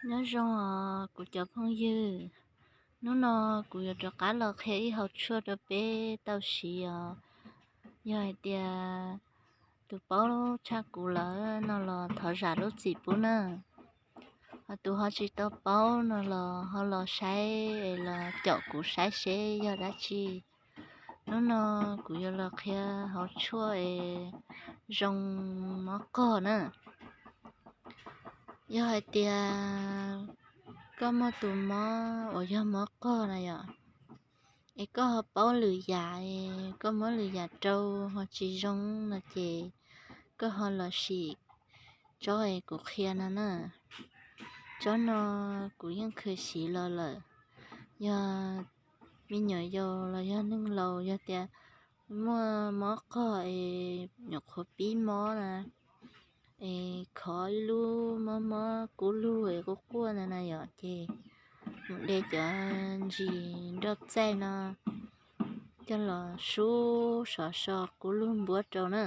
Nyob zoo os kuv cov phooj ywg, hnub no kuv yuav rov qab los qhia ib hauv tshuaj rau peb tau siv os. Yog hais tias tus paub tshaj kuv lawm no los thov zam lub txim pub na. Ho tus ho tsis tau paub no los ho los saib es los caum kuv saib seb yog dab tsi. Hnub no kuv yuav los qhia hauv tshuaj es zoo mob qog na. Yog hais tias koj muaj tus mob uas yog mob qog na yom, es koj ho paub lwm yam, koj muab lwm yam rau ho tsis zoo no ces koj ho los sim tsob es kuv qhia no na. Tsob no kuv yeej khaws siv los lawm. Yog me nyuam yaus los yog neeg laus yog tias muaj mob qog es nyuam qhuav pib mob na, es khov ib lub mob mob kub lug es quaj quaj na na yom, ces mus de cov ntsis nroj txaij no coj los sub sov so kub lug npuab rau na.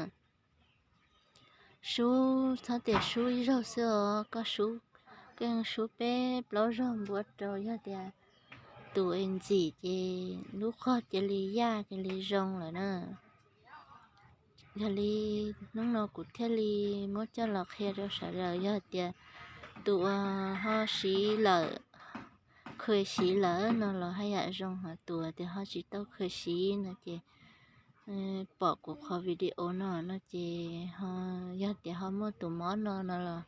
Sub txhob tias sub ib zaug xwb os, koj sub, koj sub peb plaub zaug npuab rau, yog tias tus es ntxim ces lub qog cia li yaj cia li zoo lawm na. Yog li hnub no kuv thiaj li muab coj los qhia rau sawv daws, yog tias tus uas ho siv lawm, khaws siv lawm no los haj yam zoo, ho tus tias ho tsis tau khaws siv no ces pom kuv qhov video no no ces ho, yog tias ho muaj tus mob no no los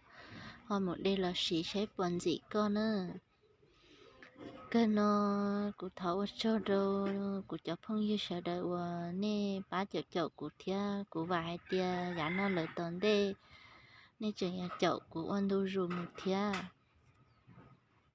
ho mus de los siv saib puas ntxim koj na. Kawg no kuv thov ua tsaug rau kuv cov phooj ywg sawv daws uas nej pab caum caum kuv thiab, kuv vam hais tias yav no lawm tom ntej nej tseem yuav caum kuv ua ntu zus mus thiab.